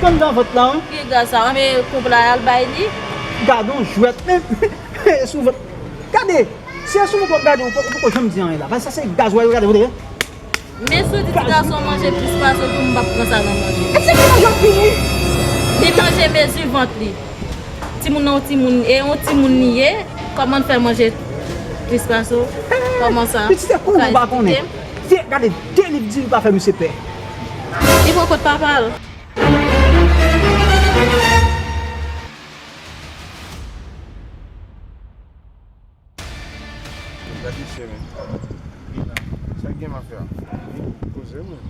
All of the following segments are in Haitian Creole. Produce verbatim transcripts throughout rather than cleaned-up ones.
Anndan vant la, wi. Ki gaz sa? Anben koup la al bay li. Gad on jwèt, men. Sou vant. Gade, si e sou vant w ap gade, ou poko janm di anyen la. Paske sa se gaz, w gade, w gade. Men si w di ti gason manje plis pase w, tou m p ap pran sa nan manje. E se ki manje anpil, wi. Li manje mezi vant li. Timoun nan yon timoun, e yon timoun li ye, kòman l fè manje plis pase w? Kòman sa? Pitit se kou ou pa konnen. Gade, de liv di li pa fè misye pè. Li pran kot papa l. Gade chè, men. Sa k gen m ap fè a? Koze, men.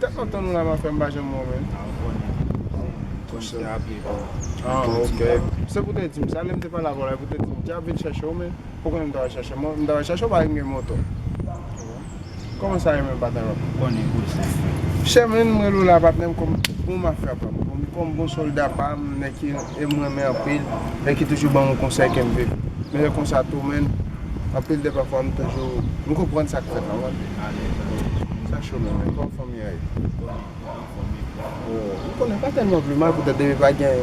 Tèt lontan nou la, m ap fè m pa janm wè w, men. Ah, ok. Se pou te di m sa, lè m te pale avè w la, pou te di m, djab vin chèche w, men. Ou konnen m ta va chèche, m ta va chèche w, pa gen moto. Kòman sa ye menm, patnè m? Konnen pou sa. Chè, men, m rele w la, patnè m, kòm bon mafya pa m, kòm, kòm bon sòlda pa m, nèg ki e m renmen anpil, nèg ki toujou ban m yon konsèy ke m viv. Men se konsa tou, men, anpil de pafwa, m toujou, m konprann sa k fèt la, w konprann? Sa cho, men, men, kòman fanmi an ye? Oh, m konnen pa tèlman pli mal, poutèt depi pa gen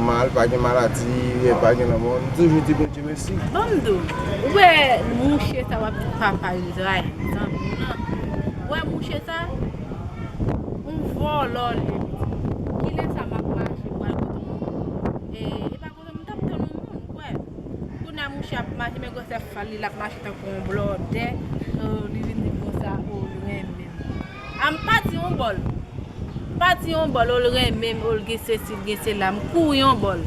mal, pa gen maladi, e pa gen lanmò, m toujou di Bondye mèsi. Ban m di w, ou wè mouche sa w ap di papa l ray, zanmi w lan. Ou wè mouche sa, yon vòlò l ye. Kilè sa m ap mache pral kote yon moun? E, e pa kote m t ap tann yon moun, ou wè. Kounye a mouche ap mache, men gwosè fal li, l ap mache tankou yon blòdè. Oh, li vin di m konsa, oh, li renmen m. A m pati yon bòl. Pati yon bòl, oh, l renmen m, oh, l gen sesi, l gen sela, m kouri yon bòl.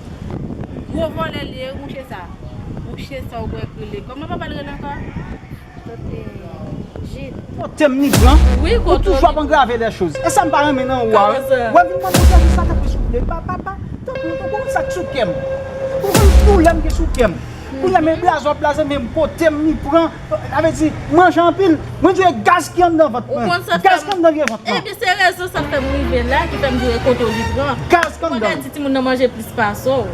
Gwo vòlè l ye, mouche sa. Mouche sa, ou kwè k rele. Kòman papa l rele ankò? Kote Jid. Kote m ni pran. Wi, ou toujou ap angrave lè choz. E sa m pa renmen nan ou a, wi. Wè, vin mande w sa, tanpri, souple. Pa, pa, pa. Tanpri, tanpri, sa k sou kè m. Ou konn doulè m gen sou kè m. Kounye a, men blaze w ap blaze, men kote m ni pran. Sa vle di, manje anpil. Mwen di w e gaz ki anndan vant mwen. Gaz ki anndan vye vant lan. Ebyen, se rezon sa k fè m rive la, ki fè m di w e kote w li pran. Gaz ki anndan. Ou pa ka di timoun nan manje plis pase w.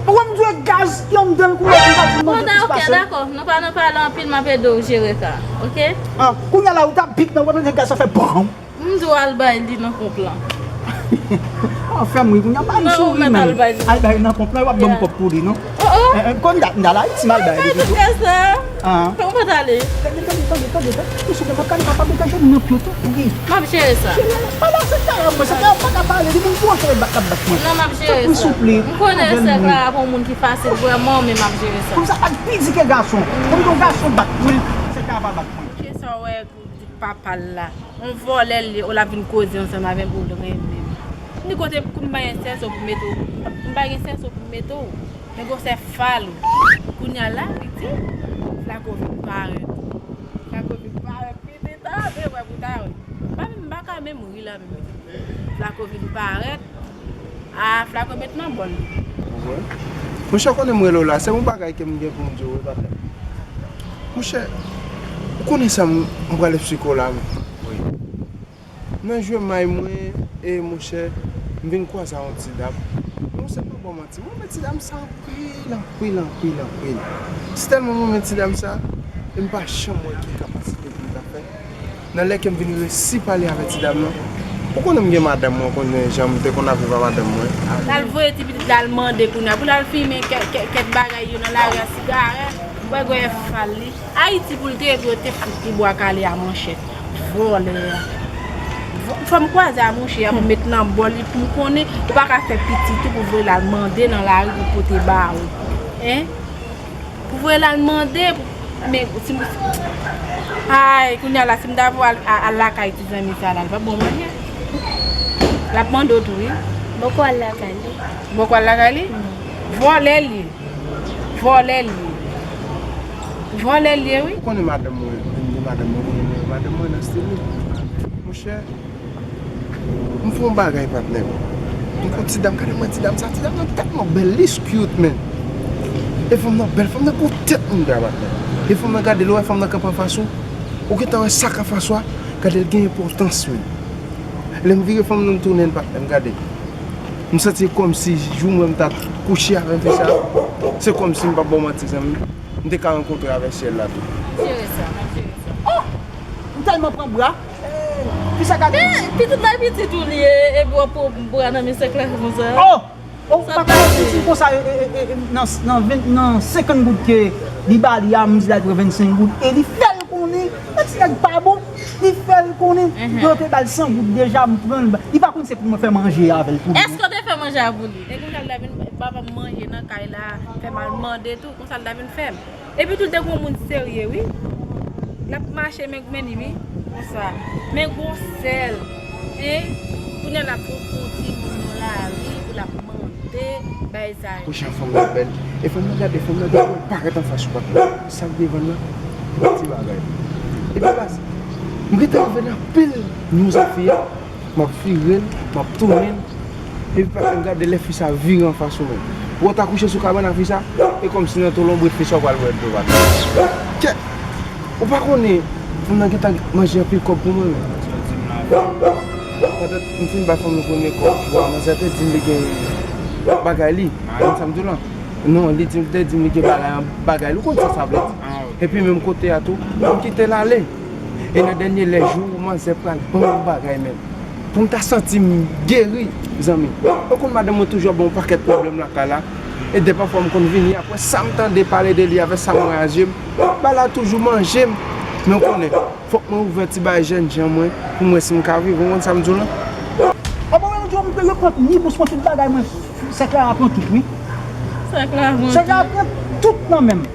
Ou wè m di w e gaz ki anndan l kounye a, m pa di l manje plis pase l. Bon, ok, dakò. Nou pa nan pale anpil, m ap ede w jere ka, ok? Ah, kounye a la, ou ta bit nan, w ap tande gaz sa fè bam. M di w al bay li nan ponp lan. Ah, fè m ri, kounye a pa m souri, men. Al bay li nan ponp lan, yo ap ban m kòb pou li, non? Oh, oh. Eh, eh, kon m t al Ayiti, m al bay li pito. Ou pa t fè sa. Ah. Ou pa t ale. Tande, tande, tande, tande, tande. Ou souple, m ap gade papa m, gade nan pye tou, wi. M ap jere sa. Pale se Clara, mwen, se Clara pa ka pale, li moun pwoche bat, ap bat mwen. Non, m ap jere sa. Tanpri, souple. M konnen se Clara pou moun ki fasil, vrèman, men m ap jere sa. Konsa, pa t pi di ke gason. Konn yon gason bat mwen, se Clara pa bat mwen. Mouche sa w wè pou di papa l la. On vòlè l ye, o l ap vin koze ansanm avè m pou l renmen m. Ni kote pou m pa gen sèso pou mete w. M pa gen sèso pou m mete w. Men gwosè fal ou. Kounye a la, pitit, Flako vin parèt. Flako vin parèt, pitit, a, men wè pou ta wè. M pa menm, m pa ka menm ri la menm, pitit. Flako vin parèt. A, Flako met nan bòl li. Monchè, ou konnen m rele w la, se yon bagay ke m gen pou m di w, wi, patnè. Monchè, ou konnen sa m, m pral eksplike w la, men. Wi. Nan jwe may mwen, e, monchè, m vin kwaze a yon ti dam. Monchè, m pa ba w manti, m renmen ti dam sa anpil, anpil, anpil, anpil. Si tèlman m renmen ti dam sa, e m pa janm wè ki kapasite pou m ta fè. Nan lè ke m vin resi pale avè ti dam nan, ou konnen m gen madanm mwen, ou konnen jan m te konn ap viv ak madanm mwen. L al voye ti pitit la al mande kounye a, pou l al fimen kè-, kè-, kèk bagay yo nan lari a, sigarèt, gwègwè fal li. Ayiti pou l te ye, pou yo te fout li bwa kale a manchèt. Vòlè a. Vò-, fò m kwaze a mouche a pou m met nan bòl li, pou m konnen ou pa ka fè pitit ou pou voye l al mande nan lari pou pote ba ou. Hein? Pou voye l al mande, men si m, ay, kounye a la, si m ta voye al, al, al lakay ti zanmi sa la, li p ap bon manje. L ap mande w tou, wi. Bòkò al lakay li. Bòkò al lakay li? Vòlè l ye. Vòlè l ye. Vòlè l ye, wi. Ou konnen madanm mwen, m gen madanm mwen, ou konnen madanm mwen nan stil li. Monchè, m fè yon bagay, patnè m. M konn ti dam, gade mwen ti dam sa, ti dam nan tèlman bèl, li cute, men. E fanm nan bèl, fanm nan gwo tèt, monchè, patnè. E fanm nan gade, lè w wè fanm nan kanpe anfas ou, ou gentan wè sa k anfas ou a, gade l gen enpòtans, men. Lè m vire fanm nan, m tounen l, patnè m, gade. M santi kòmsi jou m wè m ta kouche avèk fi sa, se kòmsi, m p ap ba w manti, zanmi, m te ka rankontre avèk syèl la tou. M ap jere sa, m ap jere sa. Oh! M tèlman pran bra. Hey! Fi sa gade. Men pitit la pitit ou li ye, epi w ap pran bra nan men sèk la konsa. Oh! Oh, ou pa ka di konsa, e, e, e, e, nan, nan ven, nan senkant goud ke li ba li a, m di l al pran vennsenk goud, e li fè l konnen, yon ti nèg pa bon, li fè l konnen, yo te ba l san goud deja, m pran l, li pa konn se pou mwen fè manje avè l pou li. Èske w te fè manje a pou li? E konsa l ta vin ba m manje nan kay la, fè m al mande tou, konsa l ta vin fè m. Epi tou l te gon moun serye wi. L ap mache men men li wi. Konsa. Men gwosè l. Hein? Kounye a l ap pran yon timoun nan lari pou l ap mande bagay sa yo. Kouche fanm nan bèl. E fanm nan gade, fanm nan gade, parèt anfas ou pa konn. Sa k devan nan? Ti bagay. Epi baz, m gentan rive nan pil nou zafè a. M ap vire l, m ap tounen l. Epi pa m gade lè fi sa vire anfas ou menm. Ou ta kouche sou kabann a fi sa, e kòmsi nan ton lonbrit fi sa w pral wè dlo pa. Kèt! Ou pa konnen, fanm nan gentan manje anpil kòb pou mwen menm. Pandan m fin bay fanm nan premye kòb, manzè te di m li gen bagay li. Ou konn sa m di w lan? Non, li di m, te di m li gen bagay, bagay li. Ou konn sa sa vle di? Epi menm kote a tou, m kite l ale. E nan dènye lè jou, manzè pral ban m yon bagay menm. Pou m ta santi m geri, zanmi. Ou konn madanm mwen toujou ap ban yon pakèt pwoblèm lakay la. E dèfwa m konn vini, apre sa m tande pale de li avè sa m wè a zye m, bagay la toujou manje m. Men w konnen, fòk mwen ouvè ti bagay jènjan mwen, pou m wè si m ka viv, ou konn sa m di w lan? Anmwey, yo di w m pran ni bous mwen tout bagay mwen, sèk la pran tout, wi. Sèk la pran tout. Sèk la pran tout nan men m.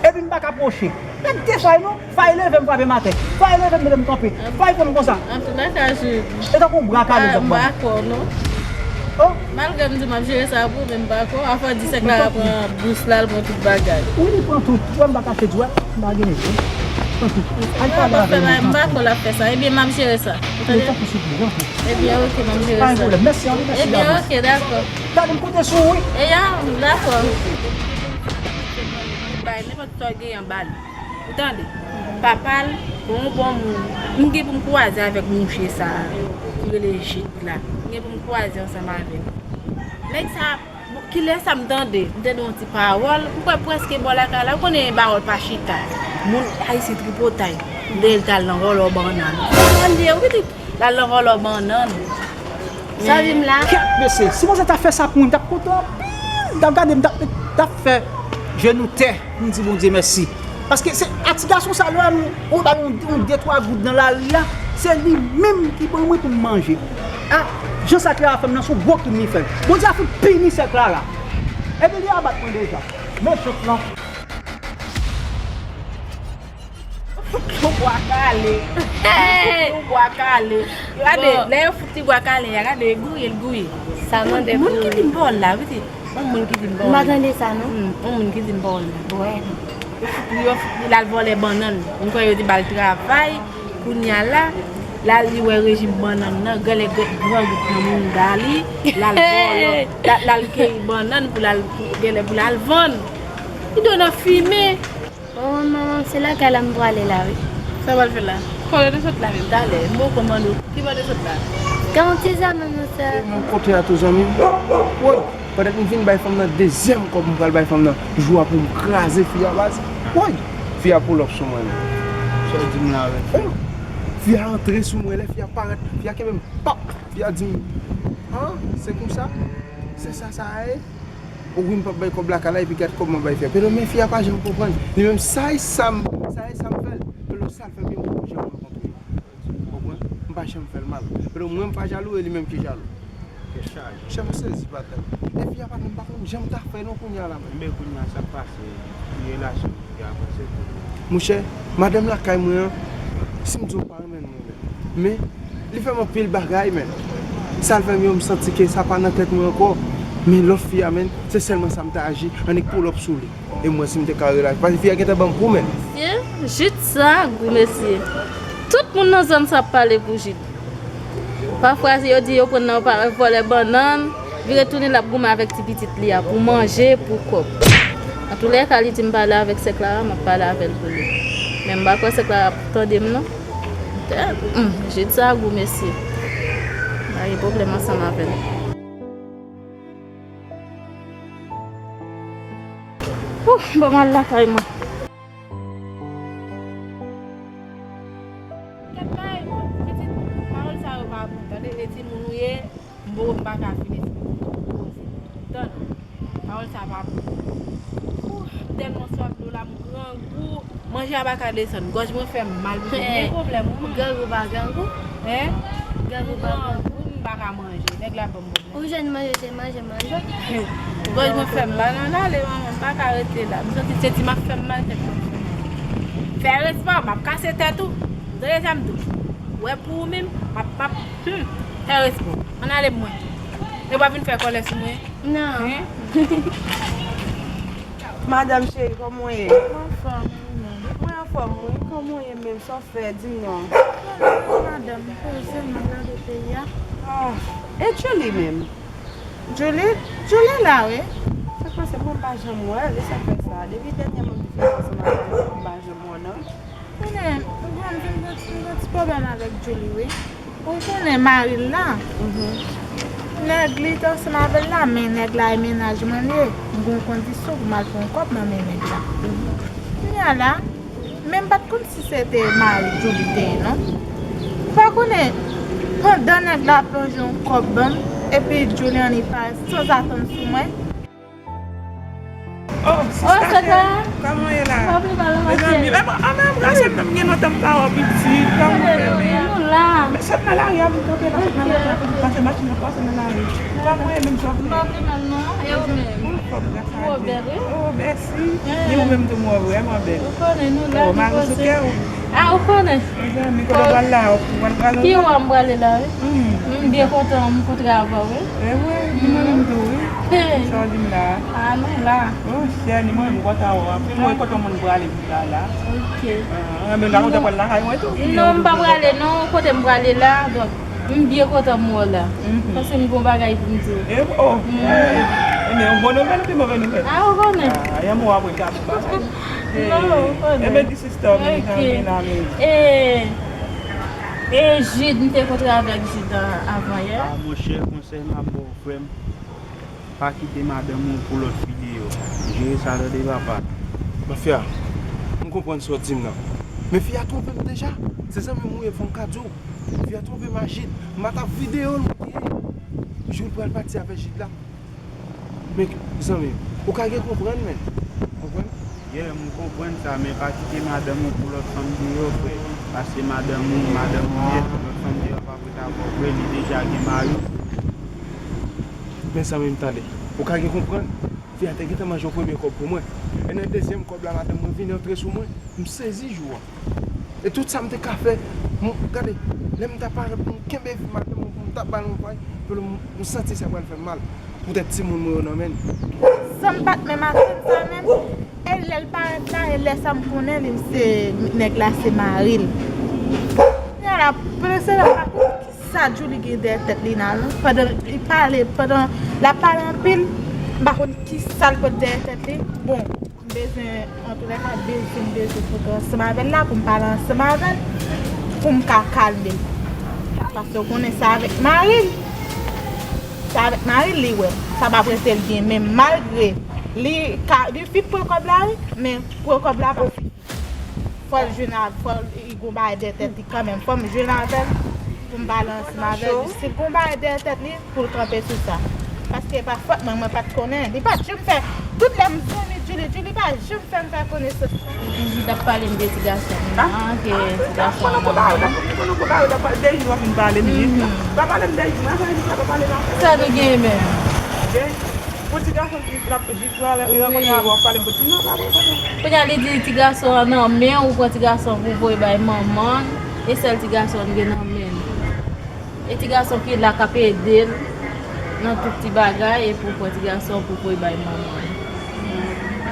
Epi m pa ka pwoche. Gad de fay non. Fay leve m frape m atè. Fay leve m mete m kanpe. Fay pran m konsa. Antouka, sa jwe. E tankou yon bra kale, m pa kwè w non. Oh. Malgre m di m ap jere sa pou ou, men m pa kwè w. Afè w di sèk la pran bous la, l pran tout bagay. Wi, li pran tout. Wè m pa kache di w, m pa gen wi. Pran tout. Al pale avè l. M pa kwè l ap fè sa. Ebyen, m ap jere sa. Ou tande? Ebyen, oke, m ap jere sa. Pa gen pwoblèm. Mèsi anpil, mèsi davans. Ebyen, oke, dakò. Gade m konte sou ou wi. Ebyen, dakò. Bay nenpòt sa w genyen ba li. Ou tande? Papa l, bon, bon moun. M gen pou m kwaze avèk mouche sa a, ki rele Jid la. M gen pou m kwaze ansanm avè l. Nèg sa a, bon, kilè sa m tande, m tande yon ti pawòl, m kwè prèske bò lakay la, ou konnen pawòl pa chita. Moun Ayiti tripotay, dèyè l t al nan vòlò bannann. Vòlò l ye wi pitit. L al nan vòlò bannann. Sa di m la? Kèt mesye, si manzè ta fè sa pou mwen, m t ap kontan anpil. M t ap gade, m t ap, t ap fè jenou tè pou m di Bondye mèsi. Paske se a ti gason sa lè ou ba l yon, yon de twa goud nan lari a, se li menm ki ban mwen pou m manje. A, jan sa Clara fè m nan, se yon gwo krim li fè. Bondye a fout pini sè Clara. Epi li abat mwen deja. Mechan lan. Fout yon bwa kale. Fout yon bwa kale. Gade, lè yo fout ti bwa kale a, gade, gouye l gouye. Sa mande pou moun ki di m pawòl la, wi, se yon moun ki di m pawòl la. M pa tande sa, non. Hmm, yon moun ki di m pawòl la. Wè. Yo fout li, yo fout li, l al vòlè bannann. M kwè yo te ba l travay. Kounye a la, l al li wè rejim bannann nan, genlè grangou pran mounda li, l al vòlè, l al, l al keyi bannann pou l al, genlè pou l al vann. Li dwe nan fimen. Oh, manman, se lakay la m prale la, wi. Sa w pral fè la? Kote w te sot la menm talè? M poko mande w kibò w te sot la. Gen yon ti zam, manman, sa. Menm kote a tou, zanmi m. Woy, pandan m fin bay fanm nan dezyèm kòb m pral bay fanm nan, jou a pou m kraze fi a baz. Woy, fi a pull up sou mwen menm. Sa w di m la, wi. Fi a antre sou mwen, lè fi a parèt, fi a kenbe m, pap! Fi a di m, ah, se konsa? Se sa sa a ye? O wi, m p ap bay kòb lakay la, epi gad kòb m ap bay fi a. Pero men fi a pa janm konprann. Li menm sa e sa m, sa e sa m fè l. Pero sa l fè m, yo, m pa janm rankontre. Ou konprann? M pa janm fè l mal. Pero mwen m pa jalou, e li menm ki jalou. Kè chaje. Chè m sezi patnè. E fi a patnè m pa konn jan m ta fè non kounye a la menm. Men kounye a sa k pase, ki relasyon fi a avanse pou ou? Monchè, madanm lakay mwen an, si m di w pa renmen l, mwen renmen l. Men, li fè m anpil bagay, men. Sa l fè m yo, m santi ke sa pa nan tèt mwen ankò. Men lòt fi a, men, se sèlman sa m ta aji, annik pull up sou li. E m wè si m te ka relache. Paske fi a gentan ban m kou, men. Mesye, Jid sa gou, mesye. Tout moun nan zòn sa ap pale pou Jid. Pafwa, yo di yo pran nan pa-, vòlè bannann, vire tounen l ap goumen avèk ti pitit li a pou manje, pou kòb. Antoulèka, li di m pale avèk sè Clara, m ap pale avè l pou li. Men m pa kwè sè Clara ap tande m, non. Tè, hum, Jid sa gou, mesye. M pa gen pwoblèm ansanm avè l. Ouh, bon, m al lakay mwen. Kèt bay, pitit. Pawòl sa pa bon. Ou, m tèlman swaf dlo la, m grangou. Manje a pa ka desann. Gòj mwen fè m mal, m gen pwoblèm wi. Grangou pa grangou. Hein? Grangou pa grangou. M pa ka manje. Nèg la ban m pwoblèm. Ou jwenn manje, se manje, manje. Gòj mwen fè m mal, ann ale, manman, m pa ka rete la. M santi se ti m ap fè m mal, tèt mwen fè m mal. Fè respè w, m ap kase tèt ou. Tande sa m di w. Wè pou ou menm, m ap, m ap, hmm, fè respè w. Ann ale mwen. E w ap vin fè kòlè sou mwen. Non. Hein? Madanm cheri, kòman w ye? Mwen anfòm, wi, menm. Mwen anfòm, wi. Kòman w ye menm? Sa w fè? Di m non. Mwen la, wi, madanm. M poze m, m ap gade peyi a. Ah, e Julie menm? Julie? Julie la, wi. Sa k pase? Mwen pa janm wè l, e sa k fè sa. Depi dènyèman m te fini ansanm avè l, mwen pa janm wè l non. Konnen, mwen vin gen ti, gen ti pwoblèm avèk Julie, wi. Ou konnen mari l la. Nèg li te ansanm avè l la, men nèg la e mennaj mwen li ye. M gen yon kondisyon pou m al pran yon kòb nan men nèg la. Kounye a la, men m pa t konn si se te mari Julie te ye, non. Ou pa konnen, pandan nèg la plonje yon kòb ban m, epi Julie annik parèt sanzatann sou mwen. Oh, sista cheri, kòman w ye la? Mezanmi, men mwen, ah, men anbrase m non, m gen lontan m pa wè w pitit, kòman w ye menm? Men sot nan lari a vin kanpe la, sot nan lari a vin pase machin nan pase nan lari. Kòman w ye menm, sa w fè? Anfòm, gras a Dye. Oh, mèsi. Ni ou menm tou, m wè w vrèman bèl. Oh, mari w sou kè w. Ah, ou konnen. Mezanmi, kote w pral la? Ou pral, pral ki wè m prale la, wi. M byen kontan, m kontre avè w, wi. E wi, ni mwen menm tou, wi. Sa w di m la? Ah, nou la. Oh, chè, ni mwen, m kontan wè w. Anpil, mwen kontan moun prale m la, la. Ok. Ah, men la, ou ta pral lakay mwen tou? Non, m pa prale, non, kote m prale la, donk, m byen kontan m wè w la. Paske m gon bagay pou m di w. E, oh, eh, men yon bon nouvèl, pi move nouvèl. Ah, ou konnen. Ah, yon mo apre, gade bagay. Non, ou konnen. Ebyen, di sista, men, ok. E, e Jude, m te kontre avèk Jude a-, avan yè. Ah, monchè, konsèy m ap ba w, frè m, pa kite madanm ou pou lòt fi deyò. Jere sa tande, papa. Mafya, m konprann sa w di m nan. Men fi a twonpe m deja. Se zanmi m ou ye, fò m ka di w. Fi a twonpe m a Jude. M pa t ap videyo l, mwen te ye. Jou l pral pati avèk Jude la. Men, zanmi, ou ka gen konprann, men. Konprann? Yeah, m konprann sa, men pa kite madanm ou pou lòt fanm deyò, frè. Paske madanm ou, madanm ou nèt, lòt fanm deyò p ap ret avè w, frè, li deja gen mari. Men, zanmi m, tande. Ou ka gen konprann? Fi a te gentan manje yon premye kòb pou mwen. E nan dezyèm kòb la, madanm mwen vin antre sou mwen. M sezi jou a. E tout sa m te ka fè, m, gade, lè m ta parèt pou m kenbe fi madanm mwen, pou m t ap ba l yon vag, pou m, m santi sa pral fè m mal. Poutèt timoun mwen yo nan men l. Sa m pa t menm atann sa menm. E lè l parèt la, e lè sa m konnen li, se nèg la, se mari l. Kounye a la, pandan se la, m pa konn kisa Julie gen dèyè tèt li la, non. Pandan li pale, pandan l ap pale anpil, m pa konn kisa l pot dèyè tèt li. Bon, m bezwen, antoulèka, bezwen, m bezwen foto ansanm avè l la, pou m pale ansanm avè l, pou m ka kalme l. Paske w konnen se avèk mari l, se avèk mari l li wè. Sa p ap rete l byen, men malgre li ka, li fin pran kòb la, wi, men pran kòb la pa sifi. Fò l jwenn avè, fò l, li gon bagay dèyè tèt li kanmenm. Fò m jwenn avè l pou m pale ansanm avè l. Si l gon bagay dèyè tèt li, pou l kanpe sou sa. Paske e pa fòt mwen, mwen pa t konnen. Li pa t janm fè, tout lè m zanmi Julie, Julie pa janm fè m fè konesans. Li t ap pale m de ti gason. Ah, ok, ti gason an manman. Konnen kou bagay, konnen kou bagay, w ap pale de jou w ap vin pale m li. Pa pale m de jou, mwen, sa nou gen menm. Pou ti gason ki l ap jis pral rankontre avè w, ap pale m pou ti non, pa vre, pa vre. Kounye a, li di ti gason an nan men w, ou pran ti gason pou voye bay manman l, e sèl ti gason an gen nan men l. E ti gason ki la k ap ede l nan tout ti bagay, epi w pran ti gason pou voye bay manman l.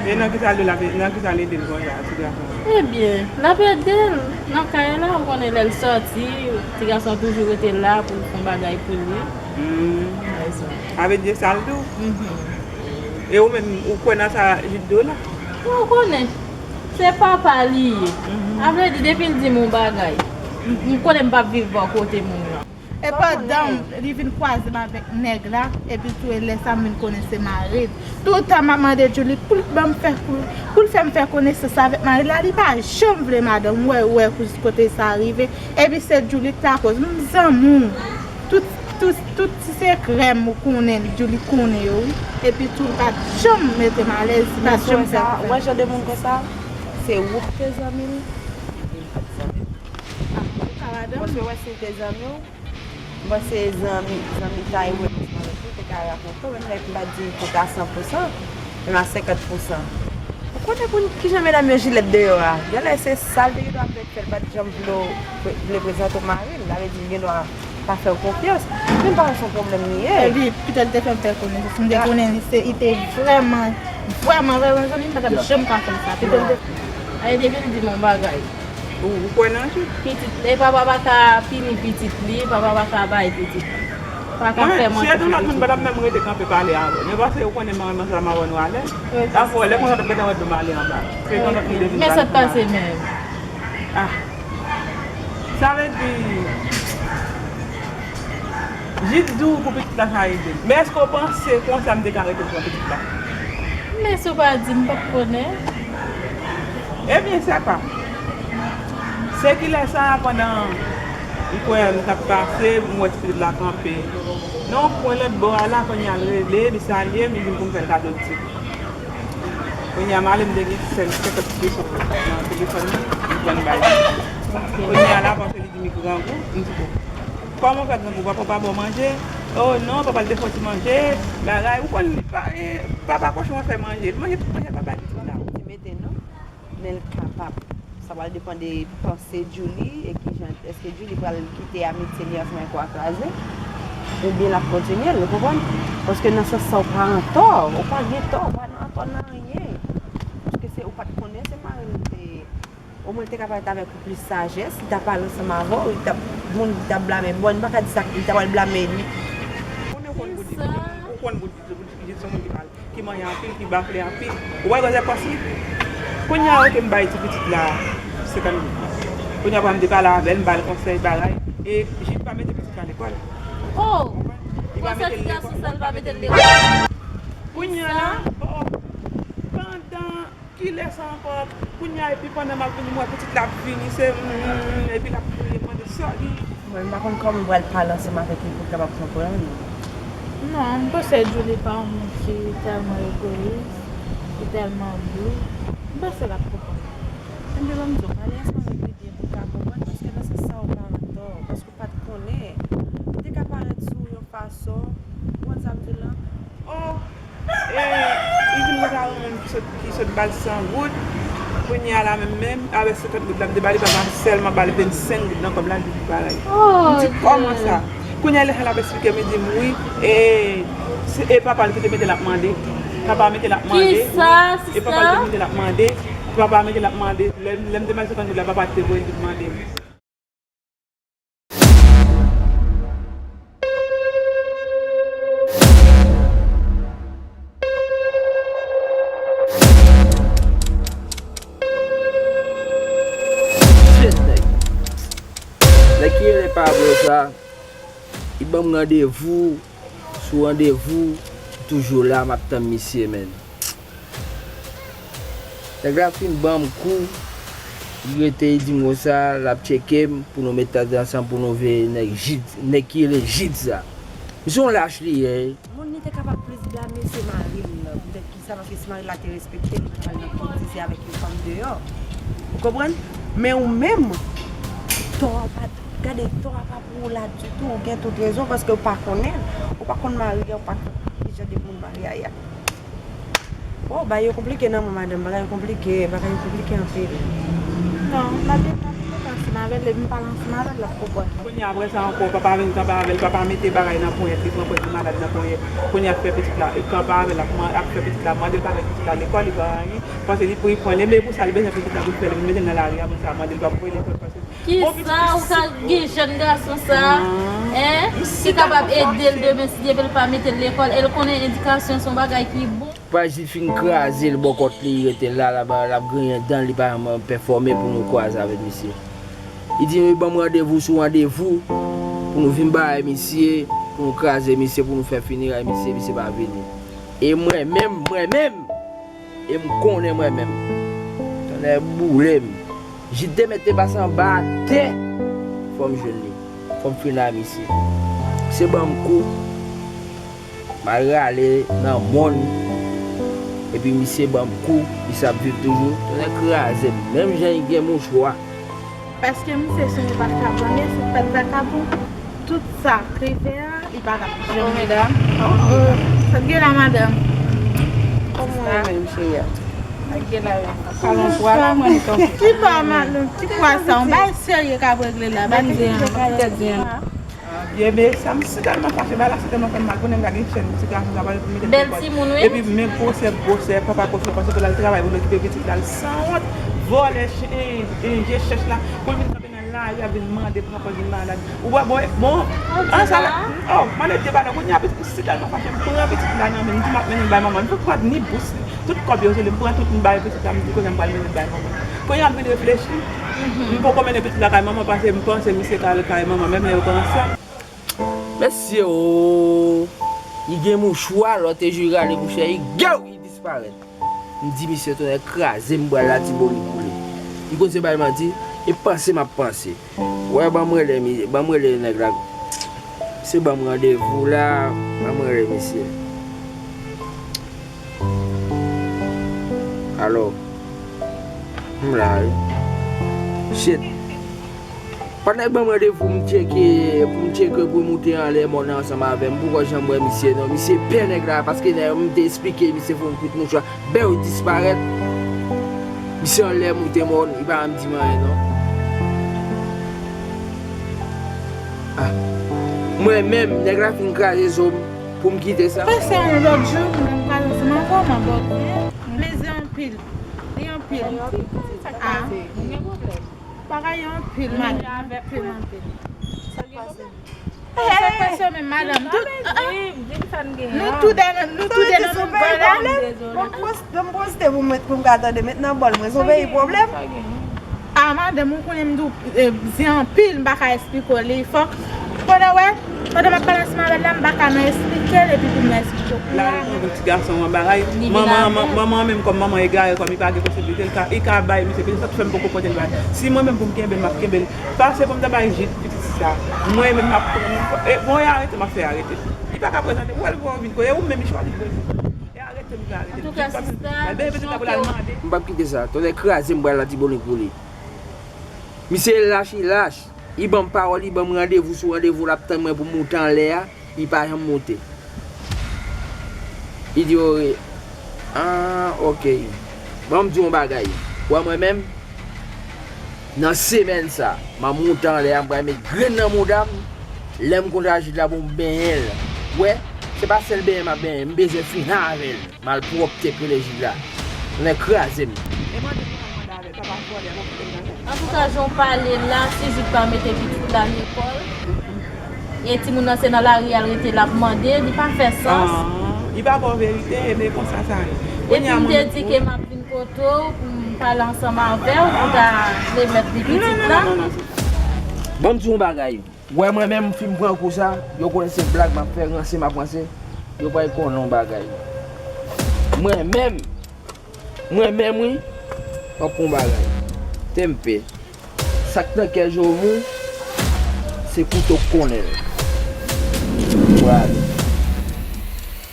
E nan kisa l, nan kisa l ede l konsa, ti gason an? Ebyen, l ap ede l nan kay la, ou konnen lè l sòti, ti gason an toujou rete la pou l fè yon bagay pou li. Hmm. Sa vle di sa l di w? Mhm. E ou menm, ou kwè nan sa Jude di w la? Ou konnen, se papa li ye. Mhm. Sa vle di, depi l di m yon bagay, m, m konnen m p ap viv bò kote moun nan. E pandan li vin kwaze m avèk nèg la, epi tou e lè sa m vin konnen se mari l. Toutan m ap mande Julie pou l ban m fè, pou, pou l fè m fè konesans avèk mari l la, li pa janm vle, madanm. Ou wè, ou wè kote sa rive. Epi se Julie k lakòz. M zanmi w. Tout, Tout, tout ti sekrè m ou konnen, Djouly konnen yo, wi. Epi tou, li pa t janm mete m alèz, li pa t janm fè m fè. Ou wè jan de moun konsa, se ou ki te zanmi l, epi l pa t zanmi w. Ah, ou ka ladan l. Paske wè, si l te zanmi w, mwen se zanmi, zanmi tay wè, mwen te ka rakonte w, menm lè m pa t di l tout a san pou san, menm a senkant pou san. Ou konnen pou kijan medam yo jilèt deyò a? Genlè se sa l te gen dwa fè, l pa t janm vle w, vle prezante w mari l, sa vle di l gen dwa pa fè w konfyans. Men m pa wè se yon pwoblèm li ye. Epi, petèt li te fè m fè konesans. M te konnen li se, li te vrèman, vrèman, vrèman zanmi m, m pa t ap janm ka fè l sa. Petèt li te. Ay, depi l di m yon bagay. Ou, ou kwè nan Jid? Pitit, e papa pa ka pini pitit li, papa pa ka bay pitit li. Pa ka fè manti. Si se te yon lòt moun, m pa t ap menm rete kanpe pale avè w. Men paske ou konnen mwen renmen ansanm avè nou alèz. Afè w, lè konsa, w t ap gentan wè do m ale anba. Se yon lòt moun depi. Men sa k pase menm? Ah. Sa vle di, Jid di w pou pitit la sa ede l. Men èske w panse konsa m te ka rete pran pitit la? Men si w pa di m, m p ap konnen. Ebyen, se pa. Se kilè sa, pandan m kwè m t ap pase, m wè ti pitit la kanpe nan yon kwen lòt bò a la, kounye a l rele, li salye m, li di m pou m fè l kado ti. Kounye a, m ale, m te gen sèl senkant peso nan telefòn mwen, m pran m bay li. Kounye a la, panse li di m li grangou, m di, "Bon, kòman w fè grangou? Papa w pa ba w manje?" "Oh non, papa l te fè yon ti manje, bagay." Ou konn li pa, e, papa kochon an fè manje. Li manje tout manje papa li di la. Ti mete non, men l kapab. Sa pral depann de panse Djouly e kijan, èske Djouly pral kite amitye li ansanm avèk ou a kraze, oubyen l ap kontinye l, ou konprann? Paske nan sans sa, ou pa antò, ou pa gen tò, ou pa nan antò nan anyen. Paske se, ou pa t konnen se mari l te, omwen l te ka parèt avèk ou plis sajès, li ta pale ansanm avè w, li t ap, moun li t ap blame, bon, m pa ka di sa, li ta pral blame li. Ou konn pou di, ou konn pou di, pou di, di se moun ki pale. Ki manyen anpil, ki bafle anpil. Ou wè gwozè pòs li? Kounye a, oke, m bay ti pitit la senkant goud. Kounye a, apre m te pale avè l, m ba l konsèy, bagay. E Jid pa mete pitit la lekòl. Oh! Li pa mete l lekòl. Kounye a la, oh, oh. Pandan kilè sa ankò? Kounye a, epi pandan m ap vini, m wè pitit la ap vini, se, mm, mm, mm, epi l ap kriye, m mande sa li. Mwen, m pa konn kòman m pral pale ansanm avèk li pou l kapab konprann. Non, m panse Djouly pa yon moun ki tèlman egoyis, ki tèlman dou. M panse l ap konprann. Ebyen, ban m di w, pale ansanm avèk li byen pou l ka konprann, paske nan sans sa, ou pa antò, paske ou pa t konnen. Li te ka parèt sou yon fason, ou konn sa m di w lan? Oh! E, li di m konsa yon moun ki sot, ki sot ba l san goud. Kounye a la menm, menm avèk senkant goud la m te ba li, papa m sèlman ba l vennsenk goud nan kòb la, li di parèy. M di, kòman sa? Kounye a lè sa l ap eksplike m, li di m, wi, e, se, e papa l ki te mete l ap mande. Papa mete l ap mande, wi. E papa l te mete l ap mande. Papa mete l ap mande. Lè, lè m te ba l senkant goud la, papa te voye l vin mande m. Shit, nèg. Nèg ki rele Pablo sa, li ban m randevou sou randevou, toujou la, m ap tann misye, menn. Nèg la fin ban m kou, li rete, li di m konsa, l ap tcheke m pou nou met tèt ansanm pou nou veye nèg Jid, nèg ki rele Jid sa. Misye yon lach li ye. Moun li te kapab plis blame se mari l, poutèt kisa, paske si mari l la te respekte l, li pa t pral nan kondisyon avèk yon fanm deyò. Ou konprann? Men ou menm, tò a pa, gade, tò a pa pou ou la ditou, ou gen tout rezon, paske ou pa konnen l, ou pa konn mari a, ou pa konn ki jan de moun mari a ye. Bon, bagay yo konplike nan men madanm, bagay yo konplike, bagay yo konplike anpil. Non, m ap, m ap, m ap ansanm avè l, depi m pale ansanm avè l, l ap konprann. Kounye a, apre sa ankò, papa vin kanpe avè l, papa mete bagay nan ponyèt li, pran ponyèt li, malad nan ponyèt. Kounye a, ap fè pitit la, e kanpe avè l, ap man-, ap fè pitit la, mande l pa fè pitit la lekòl, li pa anyen, paske li, pou li pran, li, men pou sa, li bezwen pitit la pou l fè, li mete l nan lari a, apre sa, mande l pa pou l lekòl, paske Kisa ou ka gen jèn gason sa, en, ki kapab ede l demen si Dye vle l pa mete l lekòl, e l konnen edikasyon se yon bagay ki bon. Paj li fin kraze l bò kòt li, li rete la, la, la, l ap griyen dan l, li pa janm pèfòme pou nou kwaze avèk misye. Li di, "Wi, ban m randevou sou randevou pou nou vin bay misye, pou nou kraze misye, pou nou fè fineray misye, misye pa vini." E mwen menm, mwen menm, E m konnen mwen menm. Tonnè boule m. Jid te mete bas anba atè. Fò m jwenn li. Fò m fin a misye. Misye ban m kou, m al rale nan mòn, epi misye ban m kou, misye ap viv toujou. Tonnè kraze m, menm jan li gen mouchwa. Paske misye se yon vakabon, li se pa t vakabon. Tout sa k rive a, li pa t ap janm. Bonjou, medam. Oh, sa t gen la, madanm? Kòman w ye menm, cheri a? Sa t gen la, wi. Kalon pwa la, mwen, li tonbe. Ki pa madanm, ki pwa sa? Yon bagay serye k ap regle la. Bagay serye k ap regle la. Byen, men sa m si tèlman fache, bagay la si tèlman fè m mal, pou nèg la gen chèn, ti gason sa pale pou mete bèl timoun, wi. Epi men gwosè, gwosè, papa kochon, panse pou l al travay, pou l okipe pitit la, l sanwont, vòlè, chen, en, je chèch la, pou l vin kanpe nan lari, ap vin mande pou papa vin malad. Ou wè, bon, bon, an sa la, oh, mande de bagay, kounye a pitit, si tèlman fache, m pran pitit la nan men, m di m ap mennen l bay manman, m pa pran ni bous, tout kòb yo sou li, m pran tout, m bay pitit la, m di kounye a m pral mennen l bay manman. Kounye a m vin reflechi, m poko mennen pitit la kay manman, paske m panse misye ka al kay manman, menm lè yo pa ansanm. Mesye o, li gen mouchwa, lòt jou li rale mouchwa, li gow, li disparèt. M di misye tonnè kraze m, bwal Latibonit pou li. Li konn se bay manti, e panse m ap panse. Wè, ban m rele mi, ban m rele nèg la. Se ban m randevou la, ban m rele misye. Alo. M la wi. Shit. Pandan l ban m randevou, m tcheke, pou m tcheke pou l moute anlè mòn nan ansanm avè m. M poko janm wè misye non. Misye pè nèg la, paske nèg m te esplike misye fè yon kout mouchwa. Bèw disparèt. Misye anlè moute mòn, li pa janm di m anyen non. Ah. Mwen menm, nèg la fin kraze zo m pou m kite sa. Pase yon lòt jou, m pral ansanm avè w, m ap ba w plezi anpil. Li anpil. Ah. Bagay yo anpil, madanm. Anpil, anpil. Sa k pase menm, madanm? Tout, ah, ah. Nou tou de, nou tou de nan menm kò la. Bon, pwos-, bon, pwosite pou mwen, pou m ka tande. Met nan bòl mwen, se yon peyi pwoblèm. Ah, madanm, ou konnen m di w, eh, se anpil, m pa ka esplike w li. Fòk, pandan wè, pandan m ap pale ansanm avè l la, m pa ka nan esplike l, epi pou m esplike w. La, yon ti gason an bagay. Manman, manman menm kòm manman egare, kòm li pa gen posiblite, li ka, li ka bay misye pitit, sa k fè m poko pote l bay. Si mwen menm pou m kenbe l, m ap kenbe l. Pase pou m ta bay jid pitit sa. Mwen menm m ap pran. E, bon, e arete m ap fè arete. Li pa ka prezante. Ou wè l pou vin kote ou menm li chwazi pou vin. E arete m fè arete. Antouka, sista, m p ap kite sa. Tonnè kraze m, bwal Latibonit pou li. Misye lach, li lach. Li ban m pawòl, li ban m randevou sou randevou, l ap tann mwen pou m moute anlè a. Li pa janm moute. Li di, ore, ah, ok. Ban m di w yon bagay. Wè mwen menm, nan semèn sa, m ap moute anlè a, m pral met grenn nan mouda m. Lè m kontre ak jid la pou m benyen l. Wè, se pa sèl benyen m ap benyen, m bezwen fini avè l. Malpwòpte k rele jid la. Tonnè kraze m. E mande pou mwen mande avè l, papa vòlè, bon, pou l nan. Antouka, jan w pale la, si jid pa mete pitit la lekòl, e timoun nan se nan lari al rete l ap mande, li pa fè sans. Ah, li pa ba w verite, e men konsa sa ye. Epi m te di ke m ap vin kote w pou m pale ansanm avè w, pou ta remèt li pitit la. Non, non, non, non, non. Ban m di w yon bagay. Wè mwen menm, m fin pran kou sa, yo konnen se blag m ap fè, ranse m ap ranse, yo pral konnen yon bagay. Mwen menm, mwen menm wi, m ap fè yon bagay. Tempe, sa k nan kè Jovou, se kouto k konnen l. Pral.